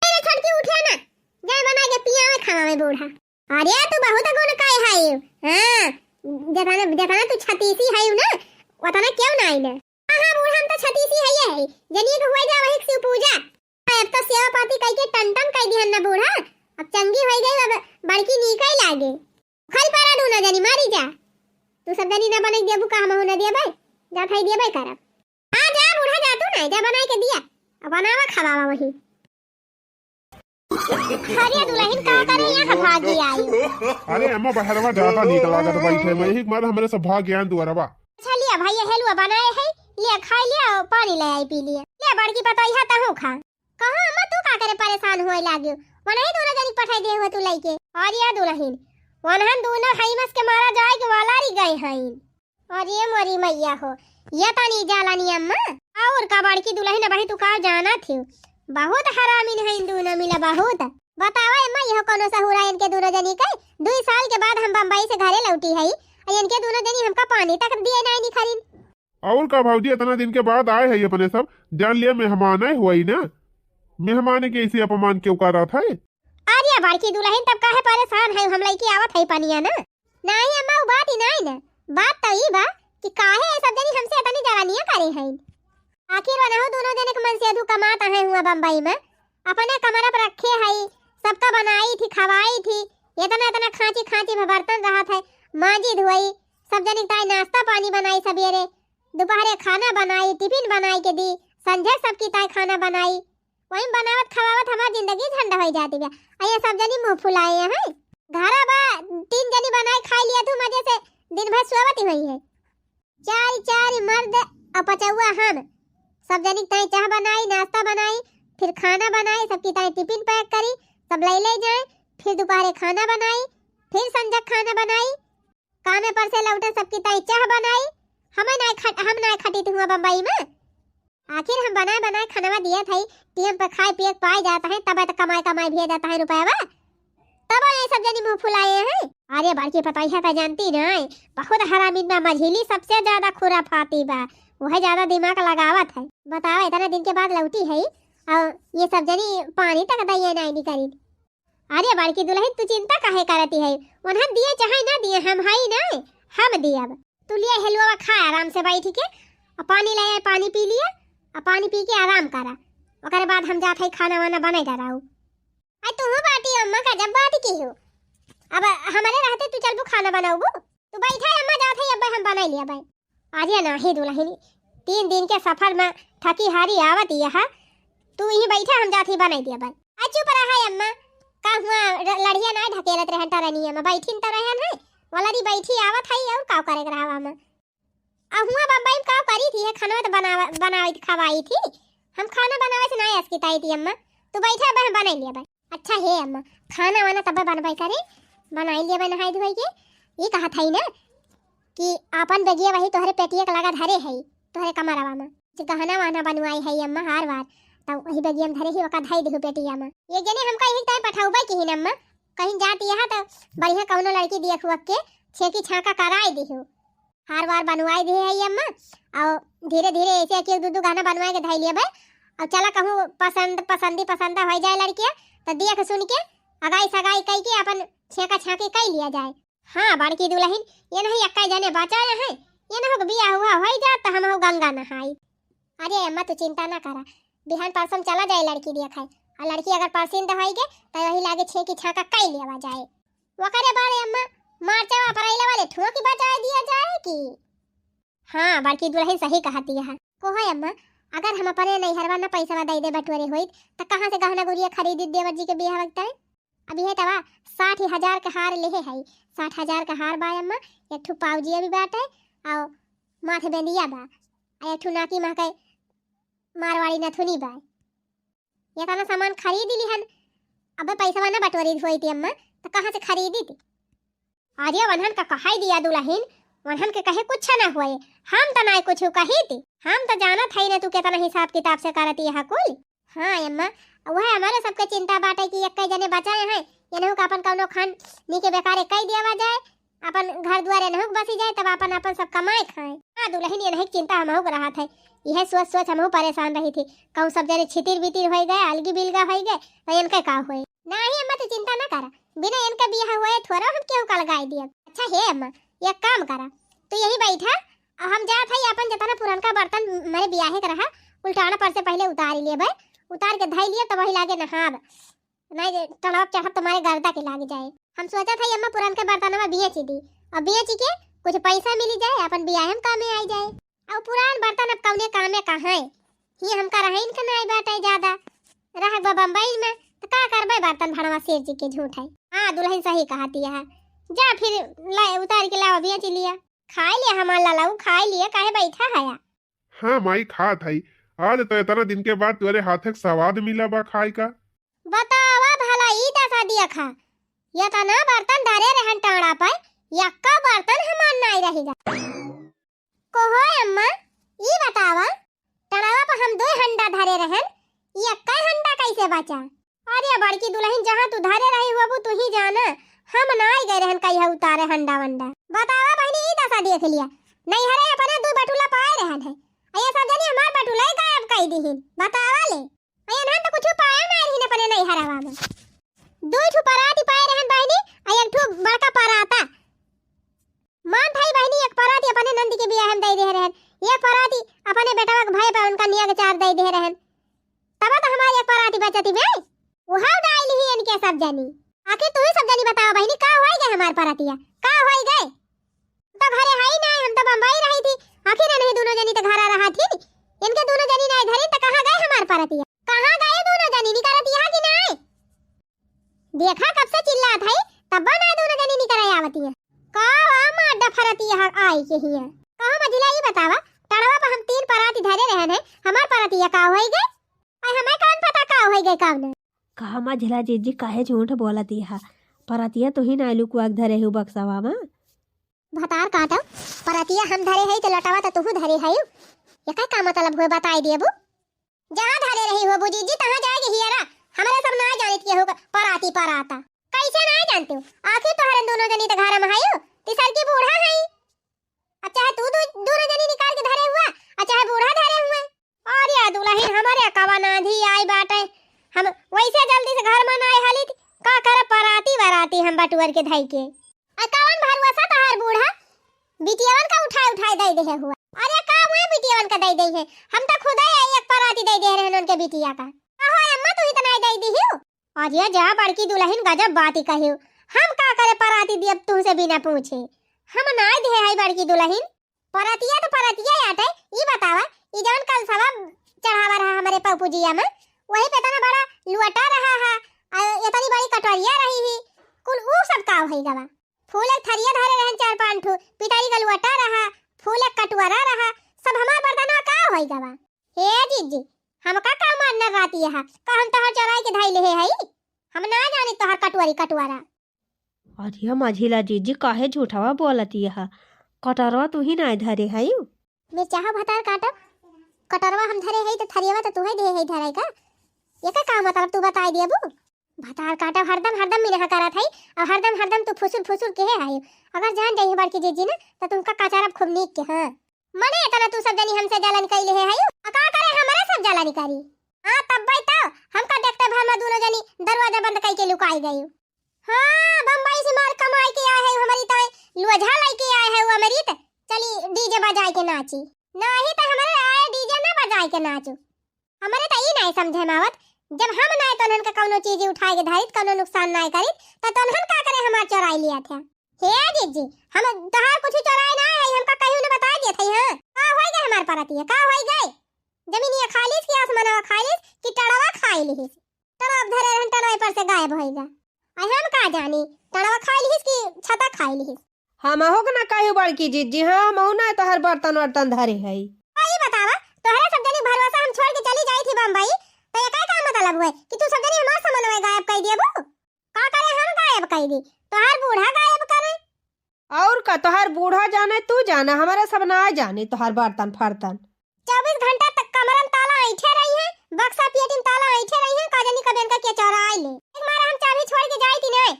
ए रे छोटकी उठे ना, जाए बनाए के पियावे खावा में बूढ़ा। अरे तू बहुत गुण काए है। हाँ, जतना, जतना तू छतीसी है ना, उतना क्यों ना आई ना। हाँ, हाँ, बूढ़ा हम तो छतीसी है ये है। जनिए के हुआ जा वही शिव पूजा। अब तो सेवा पाती कई के टन टन कई दिहन ना बूढ़ा। अब चंगी होई गई, अब बड़की नीक ही लागे। खल पारा दूनो जनी मारी जा। तू सब जनी ना बने देबू का हमहू ना देबै। जा खाई देबै करब। आ जा बूढ़ा जा तू ना, जा बनाए के दिया। अब बनावा खवावा वही। अरे दुलहिन का करे यहाँ भागी आई। अरे अम्मा बहरवा ज्यादा नीक लागत बैठे में, यही मारे हमरे सब भाग गया दुआरवा। अच्छा लिया भाई ये हेलुआ बनाए है, लिया खाई लिया और पानी ले आई पी लिया। लिया बड़की पतोहिया तहू खा। कहो अम्मा, तू का करे परेशान होए लाग्यो? वनही दोनों जनी पठाई दे हुआ तू लइके। अरे दुलहिन, वनहन दोनों हईमस के मारा जाए के वाला री गए हईन। अरे मोरी मैया हो, ये तानी जाला नी अम्मा। और का बड़की दुलहिन, अबही तू का जाना थी? बहुत हरामिन हईन दोनों मिला, बहुत। बतावा अम्मा, यह कोनो सहुरा इनके दोनों जनी के? दुई साल के बाद हम बम्बई से घरे लौटी हई, और इनके दोनों जनी हमका पानी तक दिए नाई निखरिन। और का भौजी, इतना दिन के बाद आए है अपने सब, जान लिया मेहमान आए हुआ ही ना, मेहमान के ऐसे अपमान क्यों कर रहा था? अरे बड़की दुलहिन, तब काहे परेशान है, हम लइके आवत है पनिया ना। नहीं अम्मा, वो बात ही नहीं ना, बात तो ई बा कि काहे ये सब जनी हमसे इतनी जवानियां करे हैं। आखिर वनहु दोनों जने के मन से अधू कमात आए हुआ बम्बई में, अपने कमरा पर रखे हई, सबका बनाई थी, खवाई थी, इतना इतना खांची खांची में बर्तन रहत है, मांजी धोई, सब जनी ताई नाश्ता पानी बनाई सबेरे, दोपहरे खाना बनाई, टिफिन बनाई के दी, संझे सबकी ताई खाना बनाई, वही बनावत खवावत हमार जिंदगी झंड होई जाती बा। आ ये सब जनी मुंह फुलाए हैं, घरा बा तीन जनी बनाई खाई लिया तू मजे से, दिन भर सोवत ही हुई है। चार चार मर्द और पचौआ हम। सब जनी के ताई चाह बनाई, नाश्ता बनाई, फिर खाना बनाई, सबकी ताई टिफिन पैक करी, सब ले ले जाए, फिर दोपहरे खाना बनाई, फिर संझा खाना बनाई, कामे पर से लौटे सबकी ताई चाह बनाई। हमें ना खट, हम ना खटी थी हुआ बम्बई में। आखिर हम बनाए बनाए खनवा दियत हई, टेम पे खाए पिए के पाए जात है, तबे तो कमाए कमाए भेजत है रुपयवा, तब ये सब जनी मुँह फुलाए हैं। अरे बड़की पतोहिया तो जानती नहीं, बहुत हरामी बा, मझिली सबसे ज्यादा खुराफाती बा, वह ज्यादा दिमाग लगावत है। बतावा, इतना दिन के बाद लौटी है और ये सब जनी पानी तक दइए नहीं निकरी। अरे बड़की दुलहिन, तू चिंता काहे करती है? उन्हन दिए चाहे ना दिए, हम हई ना, हम दियब। तू लिया हलुआ खा आराम से बैठ के, और पानी ले आए, पानी पी लिया, और पानी पी के आराम करा। ओकरे बाद हम जात हई खाना वाना बनाए डराऊ। आई तू बाटी अम्मा का जब बात की हो, अब हमारे रहते तू चलबू खाना बनाऊबू? तू बैठा अम्मा, जात हई अब हम बनाए लिया भाई। अरे नाही दुलहिनी, तीन दिन के सफर में थकी हारी आवत यह, तू यहीं बैठा, हम जात ही बनाई दिया बन। आ चुप रहा अम्मा, का हुआ र-, लड़िया नाही ढकेलत रहन टरनिया में, बैठिन तो रहन है, वलरी बैठी आवत है और का करे के रहा में। आ हुआ बम्बई में का करी थी, है खाना तो बनावा, बनाई खवाई थी, हम खाना बनावे से नाही अस्किताई थी अम्मा, तू बैठा अब हम बनाई लिया बन। अच्छा हे अम्मा, खाना वाना तब बनबे करे, बनाई लेबे नहाई धोई के। ये कहत हई ना कि आपन बेगिया वही तोहरे पेटिया के लगा धरे हई, तोहरे कमरवा में। जे गहना वहना बनवाई हई अम्मा हार वार, तब वही बेगिया में धरे ही ओका धई देहु पेटिया में। एक जने हमका यही टाइम पठाउबे किहिन अम्मा, कहीं जात यहा तो बढ़िया कौनो लड़की देख उख के छेकी छाका कराई देहु। हार वार बनवाई दे है अम्मा, और धीरे धीरे ऐसे एक एक दू दू गहना बनवाए के धई लिया भाई। और चला कहूँ पसंद, पसंदी पसंद हो जाए लड़किया, तो देख सुन के अगाई सगाई कई के अपन छेका छाकी कई लिया जाए। हाँ बड़की दुलहिन, ये नहीं एक्का जने बचा रहे, ये ना हो बिया हुआ हो जात तो हम हो गंगा नहाई। अरे अम्मा तू चिंता ना करा, बिहान परसों चला जाए लड़की देखे, और लड़की अगर पसंद होई गे तो वही लागे छेकी छाका कई लेवा जाए। ओकरे बाद अम्मा, मार्चवा अप्रैलवा ले ठोकी बजाए दिया जाए कि? हाँ, बड़की दुलहिन सही कहती है। को है अम्मा, अगर हम अपने नैहरवा न पैसवा दे दे बटोरे होइत, त कहाँ से गहना गुरिया खरीदी देवर जी के बियाह वक्त है? अभी है तवा साठ हजार के हार लेहे है, साठ हजार के हार बा अम्मा, एक ठो पाउजिया भी बाटे, और माथे बेंदिया बा, और एक ठो नाकी महके मारवाड़ी नथुनी बा। ये तना सामान खरीद लिहन, अबे पैसवा ना बटोरी होई थी अम्मा, तो कहाँ से खरीदी थी? अरे वन्हन का कहाई दिया दुलहिन, वन्हन के कहे कुछ ना होए, हम तो ना कुछ कही थी, हम तो जानत है ना तू कितना हिसाब किताब से करती है कुल। हाँ अम्मा, वह हमारे सबके चिंता बाटे कि एक जने बचाए हैं, ये नहीं का अपन कौनो खान नी के बेकारे कई दिया जाए, अपन घर दुआरे नहुक बसी जाए, तब अपन, अपन सब कमाए खाए। हाँ दुलहिन, ये नहीं चिंता हमहू को रहत है, यह सोच सोच हमहू परेशान रही थी। कहूँ सब जने छितिर बितिर होई गए, अलगी बिलगा होई गए, तो इनके का होए? नहीं अम्मा, तू चिंता ना करा, बिना इनका बियाह हुए थोड़ा हम केहू का लगाई दिया। अच्छा हे अम्मा, एक काम करा, तू यही बैठा, और हम जात है अपन जतना पुरनका बर्तन मारे बियाहे के रहा, उल्टाना पर से पहले उतार लिए भाई, उतार के धई लिए, तब वही लागे नहाब। नहीं जे टलवा चढ़त तुम्हारे गर्दा के लाग जाए। हम सोचत है अम्मा पुरान के बर्तनवा बेच दी, और बेच के कुछ पैसा मिल जाए, अपन बियाह में कामे आई जाए। और पुरान बर्तन अब कौने कामे का है, ये हमका रहीन के नहीं बाटे ज्यादा, रह बा बम्बई में, तो का करबे बर्तन भड़वा सेर जी के झूठ है। हाँ दुलहिन सही कहती है, जा फिर ला उतार के लावा बेच लिया, खाई लिया हमार लाला, उ खाई लिया, काहे बैठा है? हाँ माई, खात हई। आज तो इतना दिन के बाद तोरे हाथे के स्वाद मिला बा खाए का। बतावा भला, ई दसा दिया खा। इतना बर्तन धरे रहन टाड़ा पर, यक्का बर्तन हमार नाई रहिगा। को हो अम्मा, ई बतावा, टड़वा पर हम दो हंडा धरे रहन, यक्का हंडा कैसे बचा? अरे बड़की दुलहिन, जहाँ तू धरे रही होबू, तू ही जाना। हम ना आई गए रहन कहिया उतारे हंडा वंडा। बतावा बहिनी, ई दसा देख लिया। नैहरे अपने दू बटुला पाए रहन है। आ ये सब जनी हमार बटुला ही गायब कई दीहिन। बतावा ले। आ ये तो कुछ पाया ना रही अपने नैहरवा में। दू ठू पराती पाए रहन बहिनी, आ एक ठू बड़का पराता। मान थाई बहिनी, एक पराती अपने नंदी के बियाह में दे दे रहन, एक पराती अपने बेटवा के भाई पर उनका निया के चार दे दे रहन। तब तो हमारी एक पराती बचती बे, वहाँ डाल ही इनके सब जनी। आखिर तू ही सब जनी बताओ बहिनी, का होई गए हमार परतिया, का होई गए? तो घरे है ही नहीं, हम तो बम्बई रही थी। आखिर नहीं दोनों जनी तो घरा रहा थी, इनके दोनों जनी नहीं धरी तो कहाँ गए हमार परतिया? कहाँ गए दोनों जनी, निकलत यहाँ की नहीं? देखा कब से चिल्लात है, तब ना दोनों जनी निकल आवती है। का आमा डफरती है आई के हिया? कहो मझिला, ई बतावा, टड़वा पर हम तीन पराती धरे रहन है, हमार परतिया का होई गए? आई हमें कौन पता का होई गए, कौन? कहा मझिला जीजी, काहे झूठ बोलती है? परतिया तो ही ना लुकुआ के धरे हो बक्सवा में। भतार काटो, परतिया हम धरे है तो लटवा तो तुहू धरे है। एकर का मतलब हुए, बताई देबू? जहाँ धरे रही हो बुजी जी, तहाँ जाए के हियरा। हमरे सब नाय जानित केहू का पराती पराता। कैसे नाय जानते हो? आखिर तोहरे दोनों जनी त घर में हयो, तीसर की बूढ़ा है। अब चाहे तू दू, दोनों जनी निकाल के धरे हुआ, और चाहे बूढ़ा धरे हुए। अरे दुलहिन, हमरे कवन आँधी आई बाटे, हम वैसे जल्दी से घर में नाय हलित, का करे पराती बराती हम बटुअर के धई के। आ कवन भरोसा तोहार बूढ़ा बिटियवन का उठाए उठाए दे देहे हुआ। अरे का हुआ बिटियवन का दे दे है, हम तो खुदे एक पराती दे दे रहन उनके बिटिया का। कहो अम्मा तू इतना ही दे दी हो। अरे जा बड़की दुलहिन गजब बात ही कही हो, हम का करे पराती दियब तुमसे बिना पूछे, हम नाय दे है बड़की दुलहिन। परतिया तो परतिया आटे, ई बतावा, ई जवन कलसवा चढ़ावा रहा हमरे पपुजिया में, वही पे इतना बड़ा लुअटा रहा है, आ इतनी बड़ी कटोरिया रही ही, कुल ऊ सब का होई गवा? फूल एक थरिया धरे रहन चार पाँच ठो, पिटारी का लुअटा रहा, फूल एक कटोरा रहा, सब हमार बर्तनवा का होई गवा? हे जीजी, हमका का मारना राती है, का हम तोहर चोराई के धई लेहे हई? हम ना जानी तोहर कटोरी कटोरा। अरे मझिला जीजी, काहे झूठवा बोलती है? कटरवा तू ही नाय धरे हई। मिर्चाहा भतार काटब, कटरवा हम धरे हई त थरियवा त तू ही दे हई धरे का? एकर का मतलब तू बताई देबू? भतार काटब हरदम हरदम मिनहा करत हई, और हरदम हरदम तू फुसुर फुसुर केहे हई। अगर जान जाई बड़की जीजी ना त तुमका कचरब खूब नीक के, हाँ। मने इतना तू सब जनी हमसे जलन कई लेहे हई, आ का करे हमरे सब जलन करी? हाँ तब भाई तो हमका देखते भर में दोनों जनी दरवाजा बंद कई के लुकाई गई। हाँ, बम्बई से मार कमाई के आए है हमारी ताई, लोझा लेके आए है वो अमृत, चली डीजे बजाए के नाची। नाही तो हमारे आए डीजे ना बजाए के नाचू। हमारे तो ई नहीं समझे में आवत, जब हम नहीं तो उन्हन के कौनो चीज उठाए के धरित, कौनो नुकसान नहीं करित, तो तोहन का करे हमार चोराई लिया थे? हे जीजी, हम तोहार कुछ चोराए ना है, हमका कहीं ने बता दिए थे, हाँ? का होई गए हमार परतिया, का होई गए? जमीनिया खा लीस कि आसमानवा खा लीस कि टड़वा खा लीस? टड़वा धरे रहन, टड़वा पर से गायब होई गए। आई हम का जानी, टड़वा खाई लिहिस कि छता खाई लिहिस। हमहू के ना कही बड़की जीजी, हाँ, हमहू ना तोहर बर्तन वर्तन धरे हई। आ, ई बतावा, तोहरे सब जनी भरोसा हम छोड़ के चली जाई थी बम्बई, तो एकर का मतलब हुए कि तू सब जनी हमार सामानवा गायब कर देबू? का करे हम गायब कर दी? तोहर बूढ़ा गायब करे। और का, तोहर बूढ़ा जाने, तू जाना, हमारे सब ना जाने तोहर बर्तन फर्तन। चउबीस घंटा तक कमरन ताला ऐंठे रही है, बक्सा पेटिन ताला ऐंठे रही है, का जानी कब इनका के चोराई ले। एक मारे हम चाबी छोड़ के जाई थी नहीं,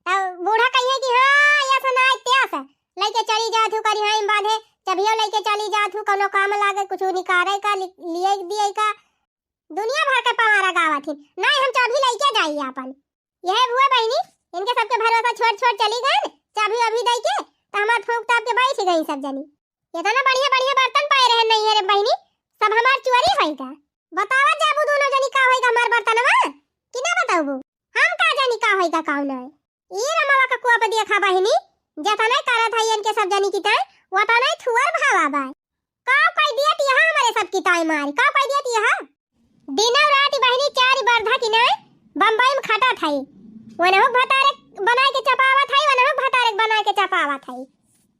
तब बूढ़ा कहिए कि हाँ, या से ना, त्या से लेके चली जात हूँ, करी हाँ, बांधे, चबियो लेके चली जात हूँ, कौनो काम लागे, कुछ निकारे का, लि-, लिए दिए का, दुनिया भर के पवारा गावत हिन। नहीं, हम चाबी लेके जाई आपन। यह हुआ बहिनी, इनके सबके भरोसा छोड़ छोड़ चली गए, चाबी अभी दई के, तो हमार फूंक ताप के बैठ गई सब जनी। इतना बढ़िया बढ़िया बर्तन पाए रहे नहीं है रे बहिनी, सब हमार चोरी होई का। बतावा जाबू दोनों जनी का होई का हमार बर्तनवा, कि ना बताबू? हम का जानी का होई का, का नहीं। ई रमवा का कुआ पे देखा बहिनी, जतने करत है इनके सब जनी की ताई, वतने थुअर भावा बाय। का कह दिया ती यहाँ हमारे सब की ताई मारी, का कह दिया ती यहाँ? दिनौ रात बहिनी चारि बरधा की नाय बम्बई में खटत हई। वनहुक भतारे बनाए के चपावत हई, वनहुक भतारे बनाए के चपावत हई।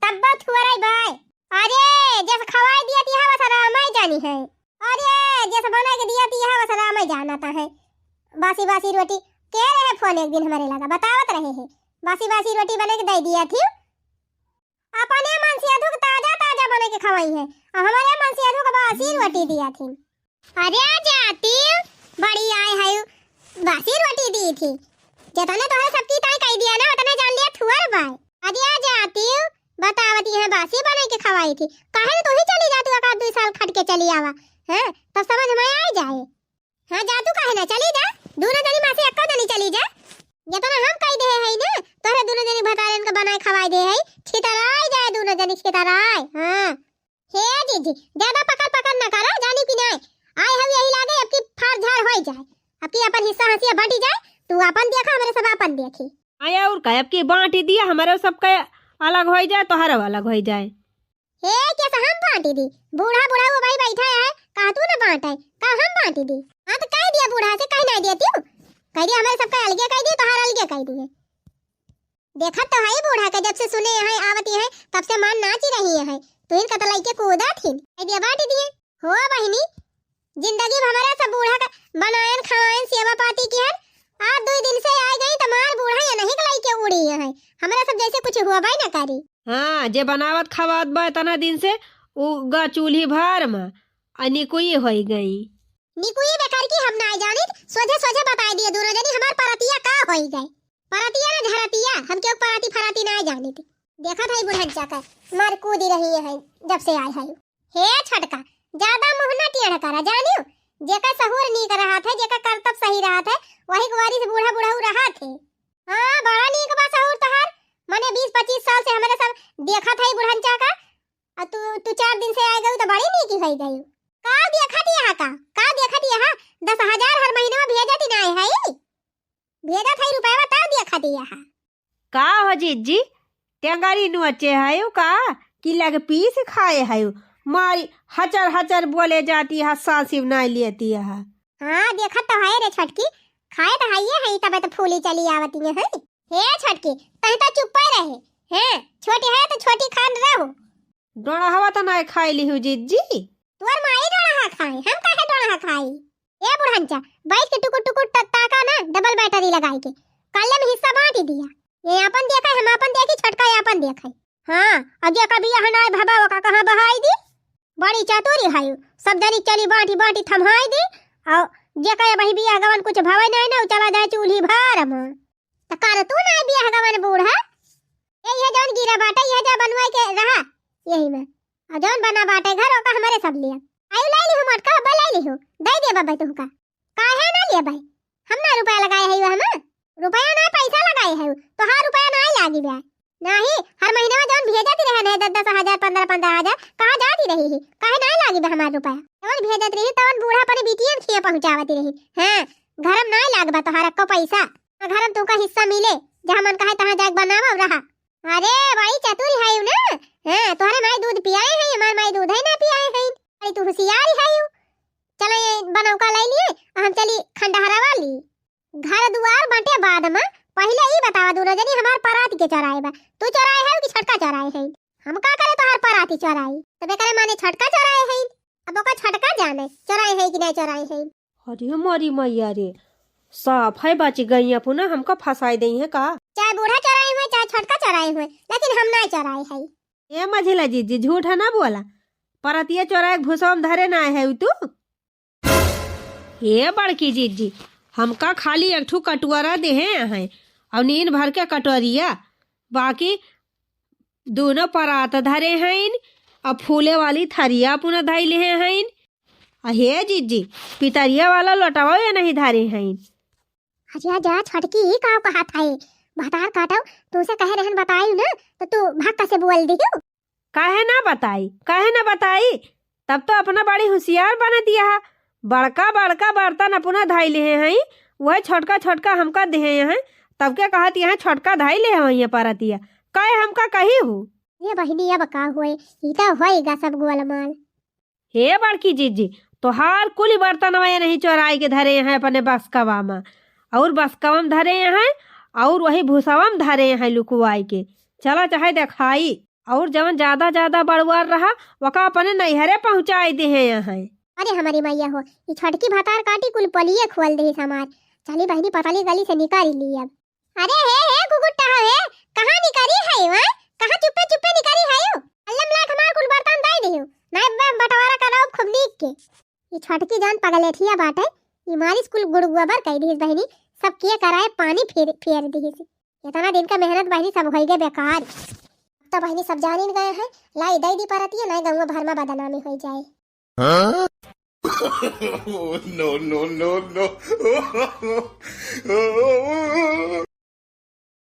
तब थुअरई बाय। अरे, जस खवाई दिया तिहा वस रामई जानी है। अरे, जस बनाए के दिया तिहा वस रामई जानता है। बासी बासी रोटी के रहे फोन एक दिन हमारे लगा, बतावत रहे है। बासी बासी रोटी बने के दे दिया थी। अपने मन से अधुक ताजा ताजा बने के खवाई है, और हमारे मन से अधुक बासी रोटी दिया थी। अरे जाती, बड़ी आए है, बासी रोटी दी थी। जतने तोहरे सबकी ताई कह दिया ना, उतने जान लिया थुअर बाय। अरे जाती, बतावती है, बासी बने के खवाई थी। काहे न तू ही चली जातू, एक आध दुई साल खट के चली आवा, हैं? तब समझ में आ जाए। हाँ, जा तू काहे ना, चली जा, दोनों जनी में से एको जनी चली जा। जतना हम कह दे है ना, तोहरे दोनों जनी भतारन के बनाए खवाए दे है, छितराए जाए दोनों जनी, छितराए। हाँ। हे जीजी, ज्यादा पकड़ पकड़ ना करा, जानी कि नाय? आए हम यही लागे, अब की फाड़ झाड़ होई जाए, अब की अपन हिस्सा हंसिया बटी जाए, तू अपन देखा, हमरे सब अपन देखी। आय और का, अब की बांटी दिया, हमरे सबके अलग होई जाए, तोहरो अलग होई जाए। हे, कैसे हम बांटी दी? बूढ़ा बूढ़ा वो भाई बैठा है, कहा तू ना बांटे, का हम बांटी दी? हाँ, तो कह दिया बूढ़ा से, कह ना दिया तू, कह दिया हमरे सबके अलगे कह दिए, तोहार अलगे कह दिए। देखत तो है बूढ़ा के, जब से सुने हैं, आवती हैं, तब से मान नाची रही है। तुहिन का तो लइके कूदत हिन। कह दिया बांटी दिए। हो बहिनी, जिंदगी भर हमारा सब बूढ़ा का बनायन, खवायन, सेवा पाती किहन। आज दुई दिन से आए गई तो मार बूढ़ा ये नहीं के लइके उड़ी है। हमारा सब जैसे कुछ हुआ भाई ना करी। हाँ, जे बनावत खवात बा इतना दिन से, उ गा चूल्ही भर मा, आ निकुई होई गई। निकुई बेकार की हम नाई जानित, सोझे सोझे बताई दिए दोनों जनी हमार परतिया का होई गए। परतिया ना झरतिया, हम केहू परती फरती नाई जानित। देखत हई बुढ़न चाकर, मार कूदी रही है जब से आए है। हे छोटका, ज्यादा मुँह ना टेढ़ करा, जानियो? जेकर सहूर नीक रहत है, जेकर करतब सही रहत है, वही कुंवारी से बूढ़ा बुढ़ऊ रहत है। हाँ, बड़ा नीक बा सहूर तोहार, मने बीस पच्चीस साल से हमरे सब देखत हई बुढ़न चाकर, आ तू, तू चार दिन से आए गयू तो बड़ी नीकी होई गयू। का देखत यहाँ का, का देखत यहाँ? दस हजार हर महीना में भेजत ही नाई है, भेजत है रुपया, तब देखत यहाँ। का हो जिज्जी, टेंगरी नोचे हयू का, कि लग पीस खाए हयू? मारी हचर हचर बोले जाती है, साँसिब नाई लेती है। हाँ, देखत तो है रे छोटकी, खाए तो हइये है, तबे तो फूली चली आवती है। हे छोटकी, तहीं तो चुप्पे रहे, हैं, छोटी है तो छोटी खान रहो। डोड़हवा तो नाई खाई लिहू जिज्जी। तोर माई डोड़हा खाई, हम काहे डोड़हा खाई? ए बुढ़नचा, बैठ के टुकुर टुकुर त-, ताका ना, डबल बैटरी लगाई के। कल्ले में हिस्सा बाँटी दिया। ये आपन देखा, हम आपन देखी, छोटका ये आपन देखा। हाँ, और जेका बियाह नाई भवा, ओका कहाँ बहाई दी? बड़ी चतुरी है, सब जनी चली बाँटी बाँटी थम्हाई दी, और जेका ये वही बियाह गवन कुछ भवे नाई ना, उ चला जाए चूल्ही भर में। त कर तू ना बियाह गवन बूढ़ा, ए, ये जौन गिरा बाटे, ये जा बनवाई के रहा यही में। और जौन बना बाटे घर, ओका हमरे सब लिया। आयु लाई लिहू मोटका, अब्बा लाई लिहू, दे दे बब्बा तुमका। काहे ना लेबै? हम ना रुपया लगाए है हम, रुपया ना पैसा लगाए है, तोहार रुपया ना लागी बा। नाही, हर महीना में जौन भेजत रहे ना, दस दस हजार, पन्द्रह पन्द्रह हजार, कहाँ जाती रही है? काहे ना लागी बा हमार रुपया? जौन भेजत रही, तवन बूढ़ा अपने बिटियन खिया पहुँचावती रही। हाँ, घर में ना लाग बा तोहार को पैसा। घर में तुमका हिस्सा मिले, जहाँ मन कहे तहाँ जाके बनावा और रहा। अरे, बड़ी चतुर है ना? हाँ, तोहरे माई दूध पियाए है, हमार माई दूध ही ना पियाए है। बड़ी तू होशियार है। चलो, ये बनौका ले लिए, हम चली खंडहरा वाली। घर दुआर बाटे बाद में, पहिले ई बतावा दोनों जनी हमार परात के चोराए बा। तू चोराए है कि छोटका चोराए है? हम का करे तोहार पराती चोराई? तबे करे माने छोटका चोराए है। अब ओका छोटका जाने, चोराए है कि नहीं चोराए है। अरे हमारी मैया रे, साफ है बच गई अपना, हमका फंसाई देई है का? चाहे बूढ़ा चोराए हुए, चाहे छोटका चोराए हुए, लेकिन हम नहीं चोराए है। ए मझिला जिज्जी, झूठ है ना बोला, परतिया चोराए के भूसवा में धरे ना है तू। ए बड़की जिज्जी, हमका खाली एक ठू कटोरा देहे हैं और नीन भर के कटोरिया, बाकी दोनों परात धरे हईन, आ फूले वाली थरिया पुना धइले हईन। आ हे जिज्जी, पितरिया वाला लोटवा ये नहीं धरे हईन। अच्छा जा छोटकी, ई का कहत है? भतार काटो, तू से कहे रहन बताई ना, तो तू भक्का से बोल दियो। काहे ना बताई, काहे ना बताई? तब तो अपना बड़ी होशियार बना दिया है। बड़का बड़का बर्तन अपना धइले हईन, वह छोटका छोटका हमका देहे हैं, तब के कहत यहाँ छोटका धइले हैं वहीं परतिया। काहे हमका कही हूँ? ये बहिनी, अब का होए, ई तो होएगा सब गोलमाल। हे बड़की जिज्जी, तोहार कुल बर्तनवा ये नहीं चोराई के धरे हैं अपने बसकवा में, और बसकवा में धरे हैं, और वही भूसवा में धरे हैं लुकुआई के। चला चाहे देखाई, और जवन ज्यादा ज्यादा बड़ुआर रहा, वका अपने नैहरे पहुँचाई देहे हैं। अरे हमारी मैया हो, ई छोटकी भतार काटी कुल पलिए खोल देहिस हमार। चली बहिनी, पतली गली से निकाली ली अब। अरे हे, हे, गुगुट्टा हो, हे, कहाँ निकरी है, वाँ? कहाँ चुप्पे, चुप्पे निकरी है यू? अल्लम लाख मार कुल बर्तन दाई दियो। नाय बे, बंटवारा कराओ खूब नीक के। ई छोटकी जौन पगलेठिया बाटे, ई मारिस कुल गुड़ गोबर कई दिहिस बहिनी, सब के कराए पानी फेर, फेर दिहिस। इतना दिन का मेहनत बहिनी सब होई गए बेकार। तो बहिनी सब जानिन गए हैं, लाई दई दी परतिया, नाय गौवा भर में बदनामी होई जाए। हाँ? No, no, no, no।